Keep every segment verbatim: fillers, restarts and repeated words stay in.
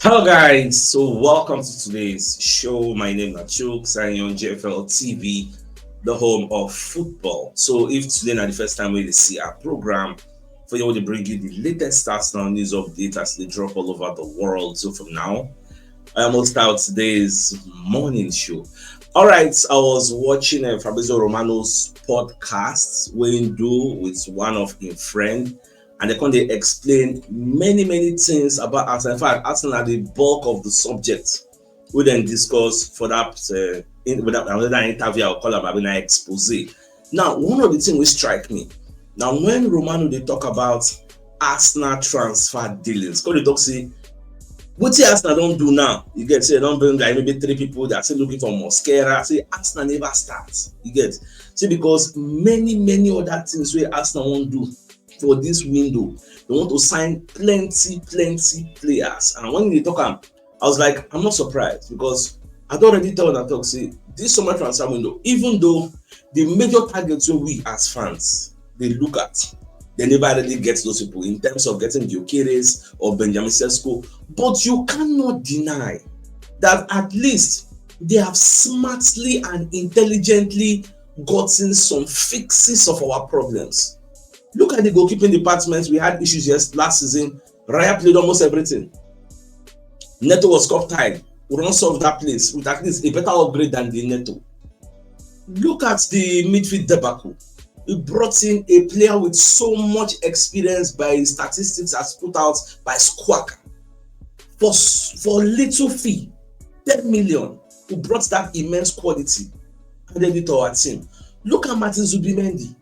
Hello guys, so welcome to today's show. My name is Chuk Sanyon, J F L T V, the home of football. So if today na the first time we see our program, for you to bring you the latest Arsenal news update as they drop all over the world. So from now, I almost out today's morning show. All right, I was watching uh, Fabrizio Romano's podcast when do with one of his friend, and they come dey explain many many things about Arsenal. In fact, Arsenal na the bulk of the subject we then discuss for that uh, in, with that, another interview I'll call am abi na expose. Now, one of the things wey strike me na when Romano dey talk about Arsenal transfer dealings. Come dey talk say wetin Arsenal don do now, you get say dem don bring like maybe three people that are still looking for Mosquera. Say Arsenal never start, you get, say because many many other things wey Arsenal wan do for this window, they want to sign plenty plenty players. And when they talk am, I was like, I'm not surprised because I don already tell una talk say this summer transfer window, even though the major targets wey we as fans dey look at, they never really get those people in terms of getting Gyökeres or Benjamin Sesko. But you cannot deny that at least they have smartly and intelligently gotten some fixes of our problems. Look at the goalkeeping department. We had issues yes last season. Raya played almost everything. Neto was cup tied. We don't solve that place with at least a better upgrade than the Neto. Look at the midfield debacle. We brought in a player with so much experience by statistics as put out by Squawka. For, for little fee, ten million, who brought that immense quality and added it to our team. Look at Martin Zubimendi.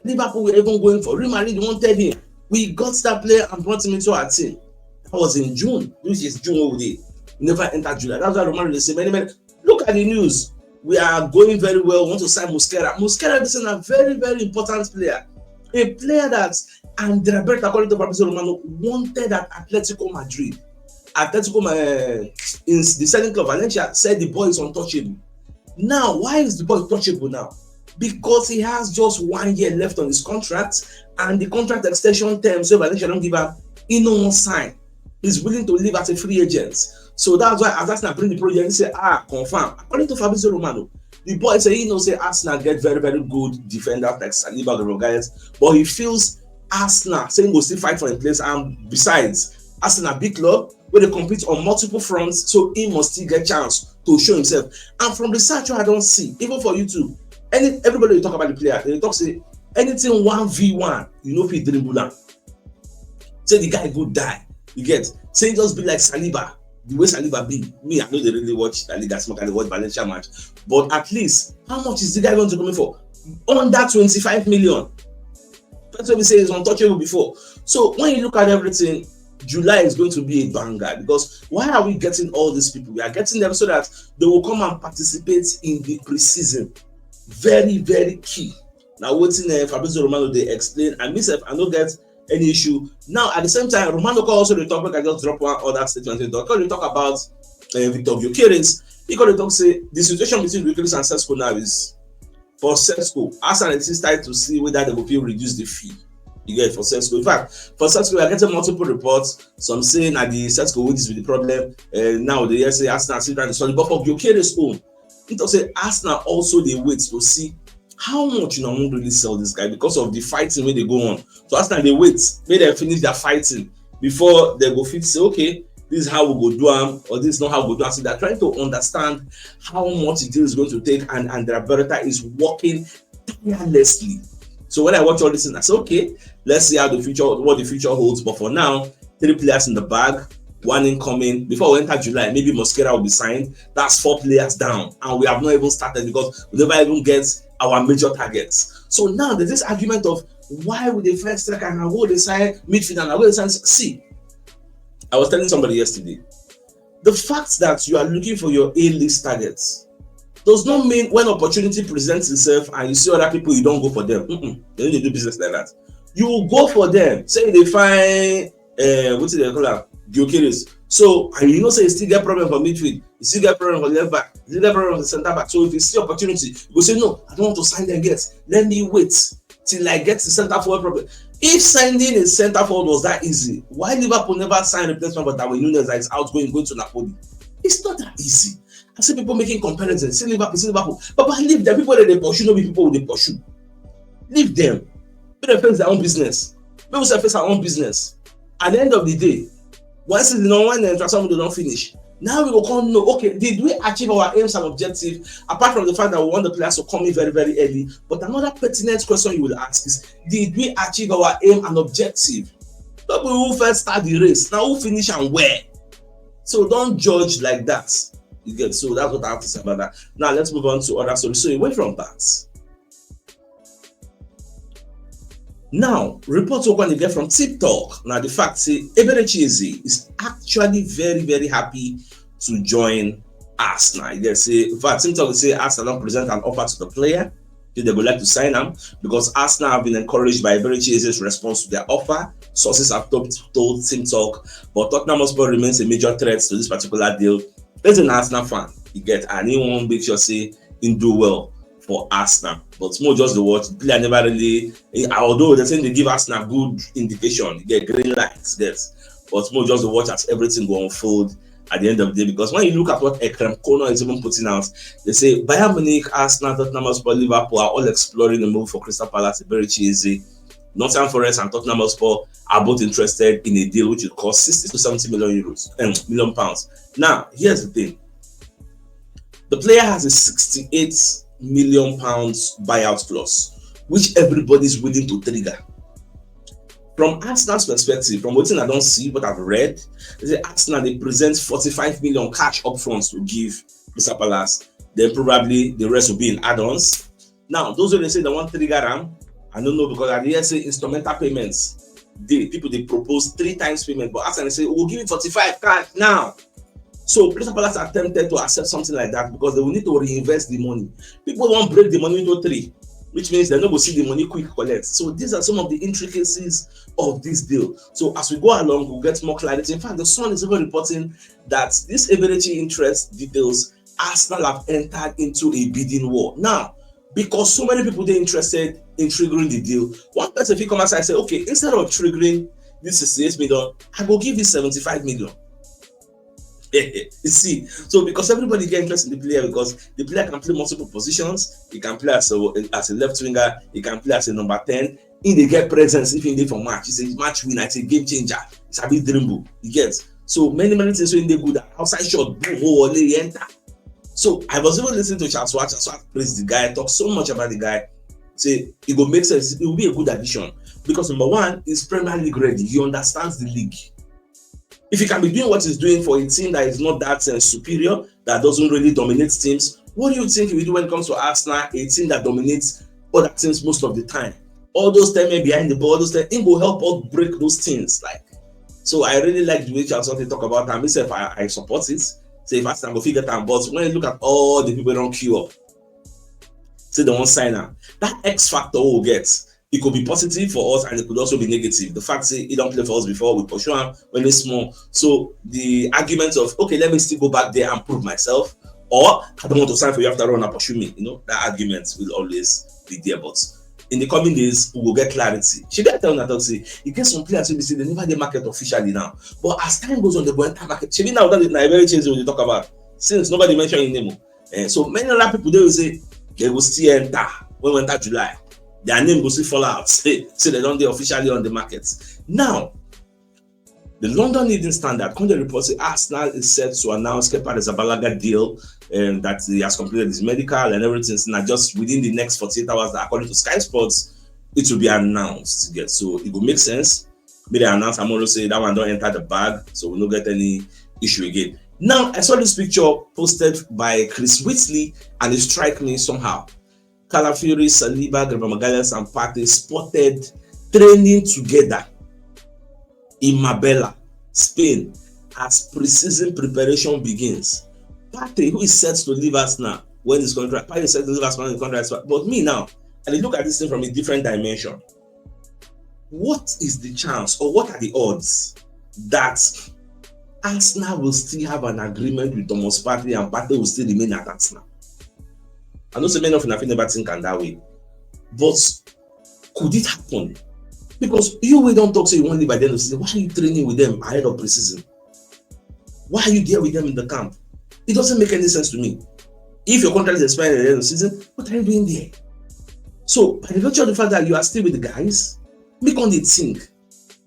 Liverpool were even going for Real Madrid wanted him. We got that player and brought him into our team. That was in June, which is June wey we dey. Never enter July. That's why Romano dey say many many. Look at the news. We are going very well. We want to sign Mosquera. Mosquera is a very very important player, a player that Andrea Berta, according to Fabrizio Romano, wanted at Atletico Madrid. Atletico uh, in the selling club Valencia said the boy is untouchable. Now, why is the boy touchable now? Because he has just one year left on his contract, and the contract extension terms wey Valencia don give am, he no wan sign. He's willing to leave as a free agent. So that's why as Arsenal bring the project, he say, ah, confirm. According to Fabrizio Romano, the boy say he know say Arsenal get very very good defenders like Saliba, Gabriel Magalhaes, but he feels Arsenal say he go still fight for him place. And besides, Arsenal big club wey dey compete on multiple fronts, so he must still get chance to show himself. And from research wey I don see, even for YouTube, any everybody dey talk about the player, they dey talk say anything one v one, you no fit dribble am. Say the guy go die. You get? Say he just be like Saliba. The way Saliba be, me, I no dey really watch La Liga, small I dey watch Valencia match. But at least, how much is the guy going to come in for? Under twenty-five million. Person wey say he's untouchable before. So when you look at everything, July is going to be a banger because why are we getting all these people? We are getting them so that they will come and participate in the preseason. Very very key. Na wetin uh, Fabrizio Romano dey explain. And myself, I no get any issue. Now, at the same time, Romano come also dey talk, make I just drop one other statement. He talk, he talk about uh, Victor Gyökeres. He come dey talk say the situation between Gyökeres and Sesko now is for Sesko. Arsenal is starting to see whether they go fit reduce the fee. You get for Sesko. In fact, for Sesko, we are getting multiple reports. Some say na the Sesko wages be the problem. Uh, now they hear say Arsenal still trying to solve it. But for Gyökeres own, he talk say Arsenal also dey wait to see how much una wan really sell this guy because of the fighting wey dey go on. So Arsenal dey wait make dem finish their fighting before dem go fit say, okay, this is how we go do am, or this is not how we go do am. So they're trying to understand how much the deal is going to take, and Andrea Berta is working tirelessly. So when I watch all this thing, I say, okay, let's see how the future, what the future holds. But for now, three players in the bag, one incoming. Before we enter July, maybe Mosquera will be signed. That's four players down, and we have not even started because we never even get our major targets. So now there's this argument of why would the first striker and who they sign midfield and who they sign. See, I was telling somebody yesterday, the fact that you are looking for your A-list targets does not mean when opportunity presents itself and you see other people, you don't go for them. Mm-mm. They don't do business like that. You will go for them. Say they find uh, what do they call am? Gyökeres. So and you know say you still get problem for midfield, you still get problem for left back, you still get problem for center back. So if you see opportunity, you go say no, I don't want to sign them yet. Let me wait till I get the center forward problem. If signing a centre forward was that easy, why Liverpool never sign replacement for Darwin Nunez that is outgoing, going to Napoli? It's not that easy. I see people making comparisons. See Liverpool, see Liverpool. But, but leave them. People that they pursue, no be people they pursue. Leave them. Let them face their own business. Let them face their own business. At the end of the day, one season on one and transfer window don't finish. Now we go come know, okay, did we achieve our aims and objective? Apart from the fact that we want the players to come in very, very early, but another pertinent question you will ask is, did we achieve our aim and objective? Not who first start the race, now who finish and where. So don't judge like that. You get, so that's what I have to say about that. Now let's move on to other stories. So away from that. Now, reports we going to get from Tip Talk. Now, the fact say Eberechi Eze is actually very, very happy to join Arsenal. They say, in fact, Tip Talk say Arsenal don't present an offer to the player. They would like to sign him because Arsenal have been encouraged by Eberechi Eze's response to their offer. Sources have told, told Tip Talk, but Tottenham Hotspur remains a major threat to this particular deal. There's an Arsenal fan, you get, and he won't make sure say he do well for Arsenal. But more just the watch, the player never really, eh, although they say they give Arsenal good indication, you get green lights, yes. But more just the watch as everything go unfold at the end of the day. Because when you look at what Ekrem Kono is even putting out, they say Bayern Munich, Arsenal, Tottenham Hotspur, Liverpool are all exploring the move for Crystal Palace, Eberechi Eze. Nottingham Forest and Tottenham Hotspur are both interested in a deal which would cost sixty to seventy million euros, um, million pounds. Now, here's the thing. The player has a sixty-eight million pounds buyout clause, which everybody is willing to trigger. From Arsenal's perspective, from what I don't see, what I've read, is that Arsenal they present forty-five million cash upfront to give Crystal Palace. Then probably the rest will be in add-ons. Now, those who they say they want trigger am, I don't know, because I hear say instrumental payments. They people they propose three times payment, but Arsenal say we'll give you forty-five cash now. So Crystal Palace are tempted to accept something like that because they will need to reinvest the money. People won't break the money into three, which means they no go see the money quick collect. So these are some of the intricacies of this deal. So as we go along, we'll get more clarity. In fact, the Sun is even reporting that this Eberechi interest details, Arsenal have entered into a bidding war. Now, because so many people they interested in triggering the deal, one person fit come outside and say, okay, instead of triggering this sixty-eight million, I go give you seventy-five million. You see, so because everybody get interest in the player because the player can play multiple positions. He can play as a as a left winger. He can play as a number ten. He dey get presence if he dey for match. He's a match winner. He's a game changer. He's a big dribble. He gets so many many things when they good outside shot, boom, hole, he enter. So I was even listening to Charles Watt. Charles Watt praise the guy, talk so much about the guy. Say it go make sense. It will be a good addition because number one is Premier League ready. He understands the league. If he can be doing what he's doing for a team that is not that uh, superior, that doesn't really dominate teams, what do you think he will do when it comes to Arsenal, a team that dominates other teams most of the time? All those ten men behind the ball, all those ten, he will help us break those things. Like, so I really like the way Charles Watt talk about him. Myself, I, I support it. Say if Arsenal go figure that, but when you look at all the people don't queue up, say they won't sign him. That X factor will get it could be positive for us and it could also be negative. The fact say he don't play for us before, we pursue him when he's small. So the argument of, okay, let me still go back there and prove myself, or I don't want to sign for you after all, now pursue me. You know, that argument will always be there. But in the coming days, we will get clarity. She did tell me that say, you get some players who say they never get market officially now. But as time goes on, they go enter market. Shebi now that na Eberechi Eze we dey talk about. Since nobody mention his name. Eh, so many other people they will say they will still enter when we enter July. Their name will still fall out. Say, say they don't they officially on the market. Now, the London Evening Standard come dey report say Arsenal is set to announce Kepa Arrizabalaga deal and that he has completed his medical and everything. So now just within the next forty-eight hours, that according to Sky Sports, it will be announced. Yes, so it will make sense. May they announce Amolo say that one don't enter the bag, so we don't get any issue again. Now I saw this picture posted by Chris Whitley and it struck me somehow. Calafiori, Saliba, Gabriel Magalhaes, and Partey spotted training together in Marbella, Spain, as pre-season preparation begins. Partey, who is set to leave us now when his contract, Partey is set to leave us when his contract expire. But me now, I dey look at this thing from a different dimension. What is the chance, or what are the odds that Arsenal will still have an agreement with Thomas Partey and Partey will still remain at Arsenal? I know so many of you have never think am that way, but could it happen? Because you wey don talk say you wan leave at the end of the season, why are you training with them ahead of pre-season? Why are you there with them in the camp? It doesn't make any sense to me. If your contract is expiring at the end of the season, what are you doing there? So by the virtue of the fact that you are still with the guys, make on the think.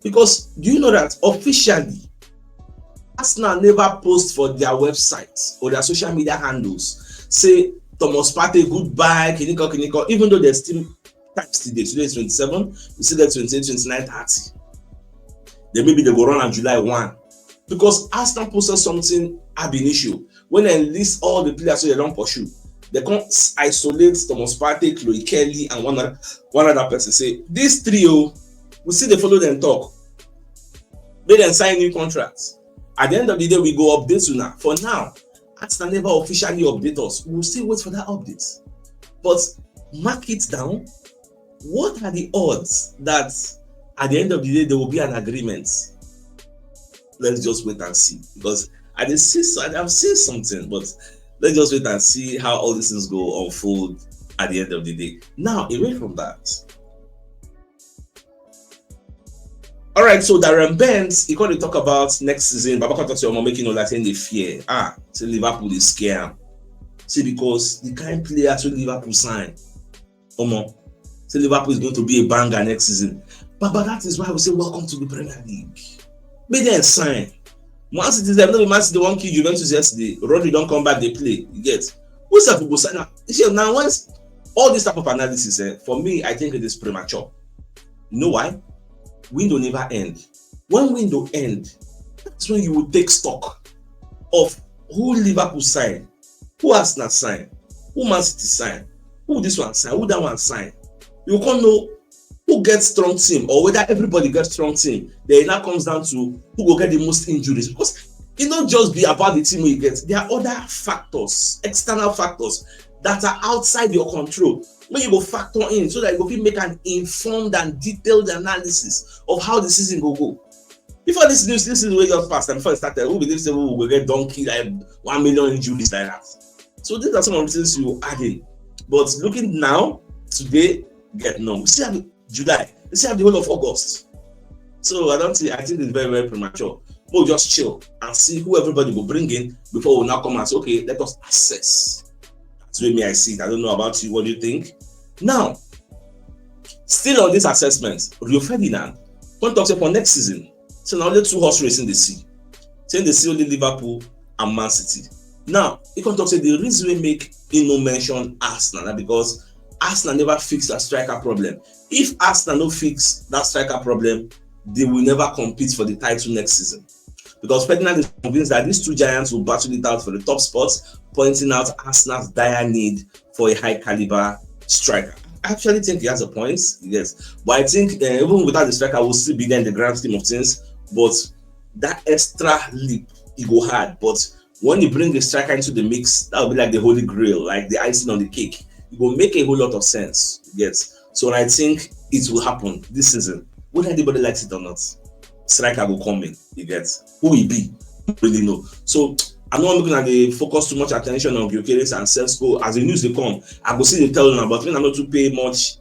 Because do you know that officially, Arsenal never post for their website or their social media handles say Thomas Partey goodbye, kinikon kinikon, even though there's still time still dey. Today is twenty-seven, we still get twenty-eight, twenty-nine, thirty. Then maybe they go run on July one. Because Arsenal posted something ab initio when they list all the players wey they don pursue. They come s- isolate Thomas Partey, Chloe Kelly, and one other, one other person. Say, "These three, oh, we still dey follow them talk. Make them sign new contracts. At the end of the day, we go update you now. For now, Arsenal never officially update us. We'll still wait for that update." But mark it down. What are the odds that at the end of the day there will be an agreement? Let's just wait and see. Because I dey see, I have seen something, but let's just wait and see how all these things go unfold at the end of the day. Now, away from that. All right, so Darren Bent, he come dey talk about next season. Baba come talk say, "Omo, make you know that thing dey fear." Ah, say Liverpool dey scare am. See, because the kind players wey Liverpool sign, omo, say Liverpool is going to be a banger next season. Baba, that is why we say, "Welcome to the Premier League." Make them sign. Man City, dem no be Man City wan kill Juventus yesterday. Rodri don come back, dey play. You get? Who sef go sign am? You see, now once all this type of analysis, eh, for me, I think it is premature. You know why? Window never end. When window end, that's when you will take stock of who Liverpool sign, who Arsenal sign, who Man City sign, who this one sign, who that one sign. You can't know who gets strong team or whether everybody gets strong team. Then it now comes down to who go get the most injuries, because it not just be about the team you get. There are other factors, external factors that are outside your control, wey you go factor in so that you go fit make an informed and detailed analysis of how the season go go. Before this news, this season wey just pass, and before it started, who believe say we go get donkey like one million injuries like that? So these are some of the things you add in. But looking now, today, get no. We still have July. We still have the whole of August. So I don't think, I think it's very, very premature. We'll just chill and see who everybody will bring in before we now come and say, "Okay, let us assess." That's the way me I see it. I don't know about you. What do you think? Now, still on this assessment, Rio Ferdinand come talk say for next season, so now only two horse racing dey see. Say dey see only Liverpool and Man City. Now, he come talk say the reason wey make he no mention Arsenal na because Arsenal never fix that striker problem. If Arsenal no fix that striker problem, they will never compete for the title next season. Because Ferdinand is convinced that these two giants will battle it out for the top spot, pointing out Arsenal's dire need for a high caliber striker. I actually think he has a point, yes. But I think, uh, even without the striker, we'll still be there in the grand scheme of things. But that extra leap he go hard. But when you bring the striker into the mix, that will be like the holy grail, like the icing on the cake. It will make a whole lot of sense, yes. So I think it will happen this season. Whether anybody likes it or not, striker will come in, you get. Who he be, you really know. So I no wan make una dey focus too much attention on Gyökeres and Sesko. As the news dey come, I go see dey tell una, but when I no too pay much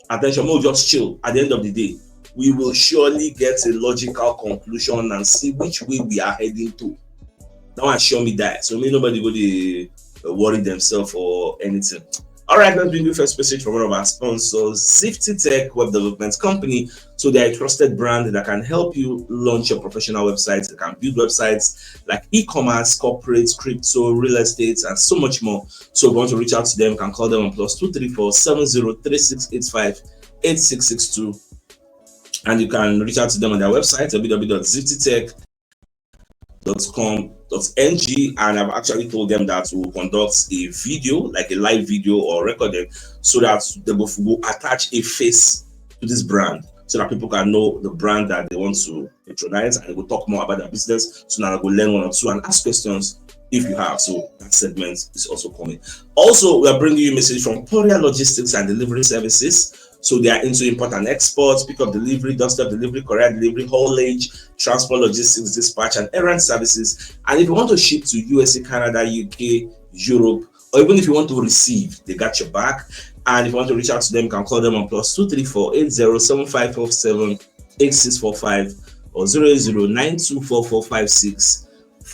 attention, we'll just chill. At the end of the day, we will surely get a logical conclusion and see which way we are heading to. That one sure me die. So may nobody go dey, uh, worry themselves or anything. All right, let's bring you first message from one of our sponsors, Zifty Tech Web Development Company. So they are a trusted brand that can help you launch your professional websites. They can build websites like e-commerce, corporate, crypto, real estate, and so much more. So if you want to reach out to them, you can call them on plus two three four seven zero three six eight five eight six six two. And you can reach out to them on their website, w w w dot zifty tech dot com dot n g. And I've actually told them that we'll conduct a video, like a live video or recording, so that they will, will attach a face to this brand so that people can know the brand that they want to patronize, and we'll talk more about their business. So now we'll learn one or two and ask questions if you have. So that segment is also coming. Also, we are bringing you a message from Poria Logistics and Delivery Services. So they are into import and export, pickup delivery, doorstep delivery, courier delivery, haulage, transport logistics, dispatch, and errand services. And if you want to ship to U S A, Canada, U K, Europe, or even if you want to receive, they got your back. And if you want to reach out to them, you can call them on plus two three four eight zero seven five four seven eight six four five or zero zero nine two four four five six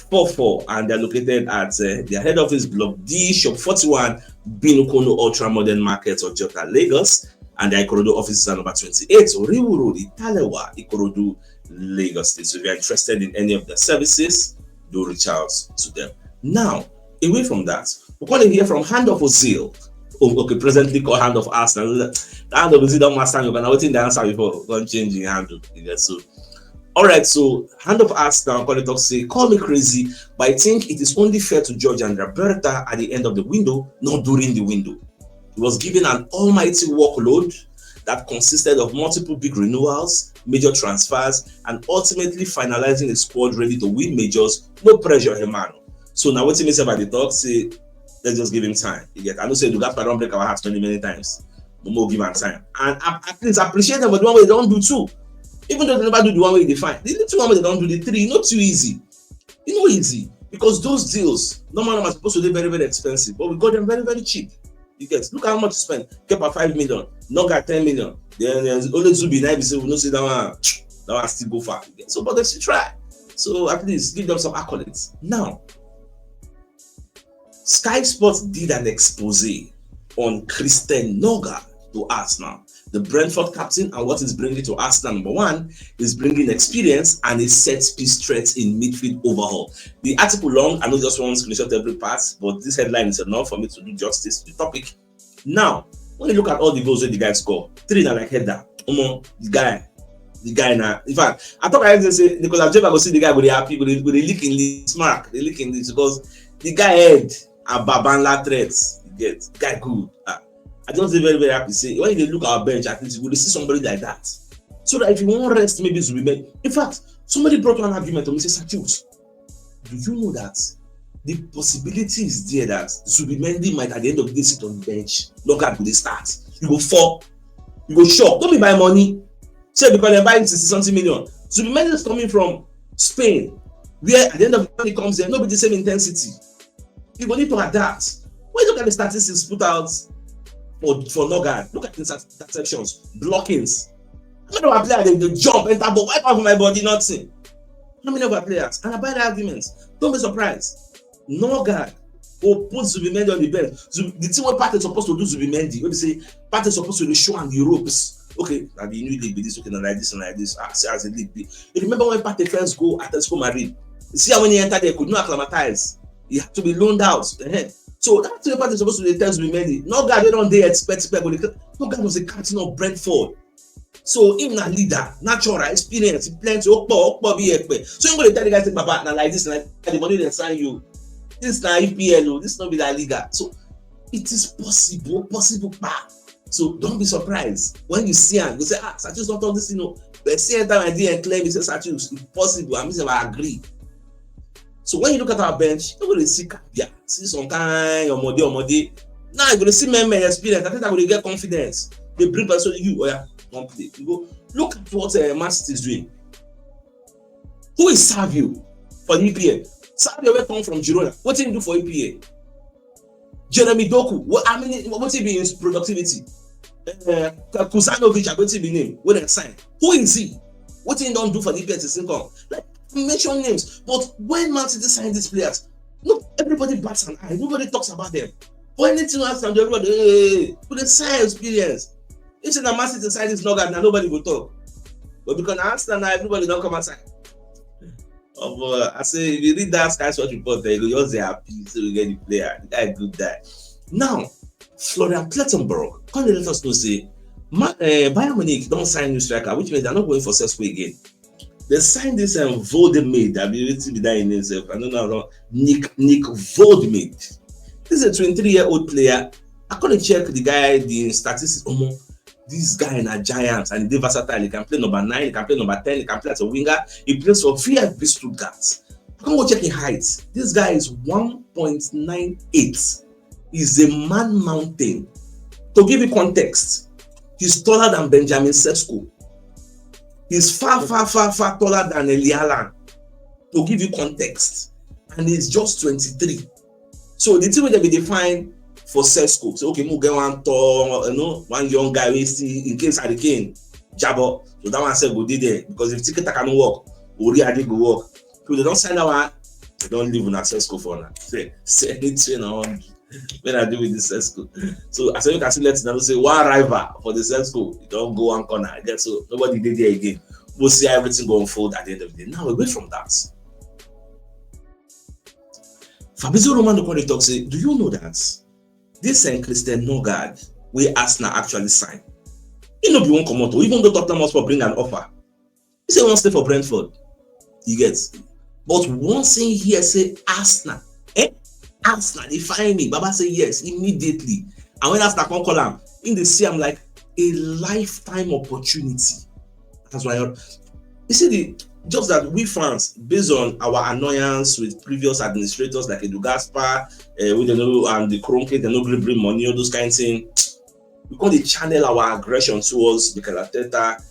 four four. And they're located at uh, their head office, Block D, Shop forty-one, Binukunu Ultra Modern Market, Ojota, Lagos. And their Ikorodu office is at number twenty-eight, Oriwu Road, Italewa, Ikorodu, Lagos State. So if you're interested in any of their services, do reach out to them. Now, away from that, we're going to hear from Hand of Ozil. Oh, okay, presently called Hand of Arsenal. The Hand of Ozil don't master you, but now waiting the answer before don't change in handle. Yeah, so, all right, so Hand of Arsenal, call it talk, say, call me crazy, but I think it is only fair to judge Andrea Berta at the end of the window, not during the window. He was given an almighty workload that consisted of multiple big renewals, major transfers, and ultimately finalizing a squad ready to win majors. No pressure, Hermano. So now what he say about the talk, say, let's just give him time. You get, I know say Dugaspa don't break our hearts many, many times. But more give him time. And I, I please appreciate them for the one way they don't do too. Even though they never do the one way they find. The little one way they don't do the three, not too easy. You know easy. Because those deals, normal normal supposed to be very, very expensive, but we got them very, very cheap. You get, look how much you spend. Kepa five million, Noga ten million. Then there's only Zubi now. Say we no see that one. That one still go far. So, but they still try. So at least give them some accolades. Now, Sky Sports did an expose on Christian Noga to Arsenal, the Brentford captain, and what he's bringing to Arsenal. Number one, is bringing experience and a set piece threat in midfield overhaul. The article long, I know just one screenshot every part, but this headline is enough for me to do justice to the topic. Now, when you look at all the goals that the guy score, three are like header. Omo, the guy, the guy now. In fact, I thought I was say Nicolas Jeva go see the guy with the happy, with the, with the lick in the smack, the lick in this because the guy head a babanla threats. You get guy good. Ah, I just dey very, very happy say when you look at our bench, at least we dey see somebody like that. So that if you want rest, maybe Zubimendi. In fact, somebody brought one argument to me say, Satius, do you know that the possibility is there that Zubimendi might at the end of the day sit on the bench, Lockhart go dey start. You go fall. You go shock. Don't be my money. Say because they buy him sixty something million. Zubimendi is coming from Spain, where at the end of the day he comes there, no be the same intensity. You go need to adapt. When you look at the statistics put out for, for Noga, look at the interceptions, blockings. How many of our players they, they jump, enter ball, wipe out my body, nothing. How many of our players? And I buy the arguments. Don't be surprised. Noga go put Zubimendi on the bench. Zub, the thing what Partey supposed to do Zubimendi. When they say Partey supposed to show on the ropes. Okay, now the new league be this. Okay, now like this and like this. Ah, see as the league be. You remember when Partey first go Atletico Madrid? You see how when he entered there, he could not acclimatize. He had to be loaned out. Uh-huh. So that's what Partey supposed to be tells me many. Noga they don't they expect people. Noga was a captain of Brentford. So him na leader, natural experience, plenty. Okpo, okpo be ekpe. So you go to tell the guy say, Baba, now like this, like the money they sign you. This na E P L, oh, this no be La Liga. So it is possible, possible. Bah. So don't be surprised when you see him. You say, ah, Satius don't talk this, you know. But see anytime I D M claim, he say, Satius, it's possible. I mean, I agree. So when you look at our bench, you will see Kabia, see some kind of Modi or Modi. Now you will see men, men experience. I think I will get confidence. They bring person you, oh yeah, don't play. You go look at what uh, Man City is doing. Who is Savio for the E P L? Savio will come from Girona. What did he do for E P L? Jeremy Doku, what I mean, what he be his productivity? Uh, Kusanovic, what he be name? What they sign? Who is he? What he don't do for the E P L since come? Like mention names, but when Man City sign these players, look, everybody bats an eye. Nobody talks about them. For anything else, and everybody, hey, with the sign experience. If say na Man City sign this Noga, now nobody will talk. But because na Arsenal now, everybody don't come outside. Oh boy, I say if you read that Sky Sports report, they go just dey happy, so we get the player. The guy good die. Now, Florian Plettenberg come dey let us know say Ma, uh, Bayern Munich don't sign new striker, which means they're not going for Sesko again. They signed this um, Voldemade. I mean, it's be that in himself. I don't know how Nick Nick Voldemade. This is a twenty-three year old player. I couldn't check the guy, the statistics. Omo, this guy na giant and he dey versatile. He can play number nine, he can play number ten, he can play as a winger. He plays for V F B Stuttgart. I can go check his height. This guy is one point nine eight. He's a man mountain. To give you context, he's taller than Benjamin Sesko. He's far, far, far, far taller than Eli Allan. To give you context, and he's just twenty-three. So the thing wey dem be dey find for Sesko. So okay, we get one tall, you know, one young guy we see in case Harry Kane jabo. So that one said go did there because if Tiki Taka no work, Ori Adi go work. So they don't sign that one. They don't leave on Sesko for now. Say, say anything I want. When I do with the Sesko. So I said you can see let's now say one rival for the Sesko. You don't go one corner. I guess so nobody did there again. We'll see how everything go unfold at the end of the day. Now away from that. Fabrizio Romano come dey talk say, do you know that this Saint Christian Nogard wey Arsenal actually sign? He no be one comot o, even though Tottenham Hotspur bring an offer. He say he wan stay for Brentford. You get? But once he hear say Arsenal, eh? Arsenal, they find me. Baba say yes immediately. And when Arsenal come call him, in the see him like a lifetime opportunity. That's why you see the just that we fans, based on our annoyance with previous administrators like Edu Gaspar, uh, with the no and the Kroenke, the no gree bring money, all those kind of things. We call the channel our aggression towards Mikel Arteta,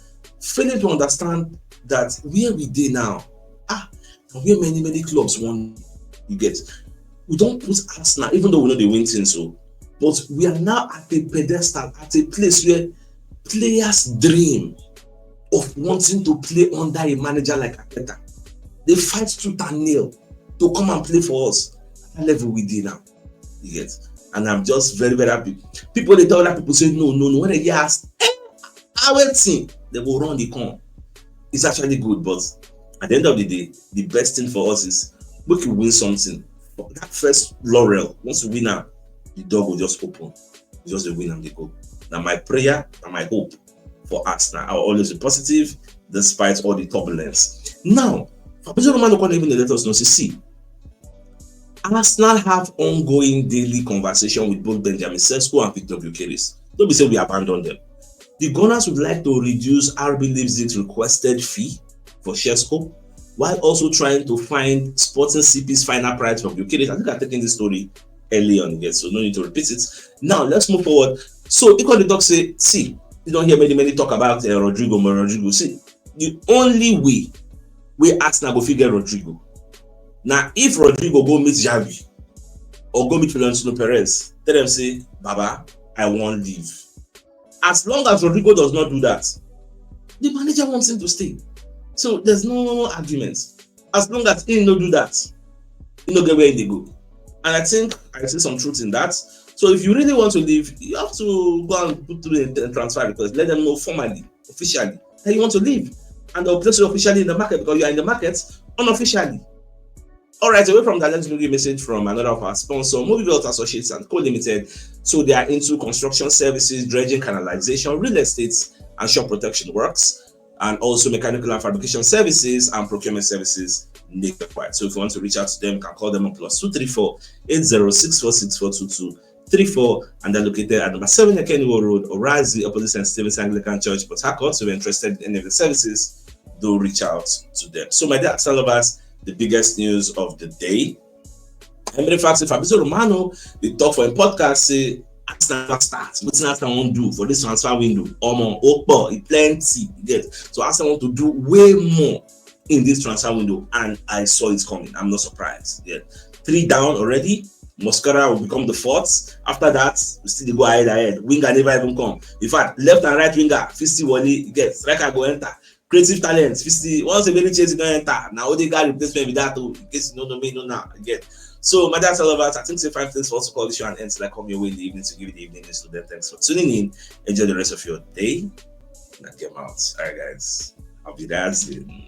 failing to understand that where we dey now, ah, where many many clubs won, you get. We don't put Arsenal, even though we know they win things, so but we are now at a pedestal, at a place where players dream of wanting to play under a manager like Arteta. They fight tooth and nail to come and play for us. At that level we did now. You get? And I'm just very, very happy. People they tell other people say no, no, no. When they get asked, eh, I waiting, they go run the con. It's actually good, but at the end of the day, the best thing for us is we can win something. That first laurel, once we win now, the door will just open. Just the win and the go. Now my prayer and my hope for Arsenal are always be positive despite all the turbulence. Now, Fabrizio Romano can't even let us know. See, Arsenal have ongoing daily conversation with both Benjamin Sesko and Victor Gyökeres. Don't be say we abandon them. The Gunners would like to reduce R B Leipzig's requested fee for Sesko while also trying to find Sporting C P's final price for Gyökeres. I think I've taken this story early on again, so no need to repeat it. Now let's move forward. So you got the talk say, see, you don't hear many many talk about uh, Rodrygo, but Rodrygo. See, the only way we Arsenal go figure Rodrygo. Now if Rodrygo go meet Xavi or go meet Florentino Perez, tell them say, Baba, I won't leave. As long as Rodrygo does not do that, the manager wants him to stay. So there's no argument. As long as he no do that, he no get where they go. And I think I see some truth in that. So if you really want to leave, you have to go and put through a transfer request. Let them know formally, officially, that you want to leave. And they'll place you officially in the market because you are in the market unofficially. All right, away from that, let's bring you a message from another of our sponsor, Movie Belt Associates and Co Limited. So they are into construction services, dredging, canalization, real estate, and shop protection works, and also mechanical and fabrication services and procurement services nationwide. So if you want to reach out to them, you can call them on plus two three four eight zero six four six four two two three four, and they're located at number seven Ekeniwo Road, Orazi, opposite Saint Stephen's Anglican Church, Port Harcourt. So if you're interested in any of the services, do reach out to them. So my dear Arsenal lovers, the biggest news of the day. Emery Fax, Fabrizio Romano, they talk for a podcast, say Arsenal start. What's Arsenal want to do for this transfer window? Omo, Opo, it plenty. You get? So Arsenal want to do way more in this transfer window, and I saw it coming. I'm not surprised. Yeah, three down already. Mosquera will become the fourth. After that, we still go ahead ahead. Winger never even come. In fact, left and right winger, Fisty Wally, get striker go enter. Creative talent, Fisty. Once a very chase going enter. Now Odegaard replacement with that too. In case you don't know me, no now again. So my dear lovers, I think say five things for us to call this show and ends like come your way in the evening to give you the evening news to them. Thanks for tuning in. Enjoy the rest of your day. Not your mouth. All right, guys. I'll be dancing.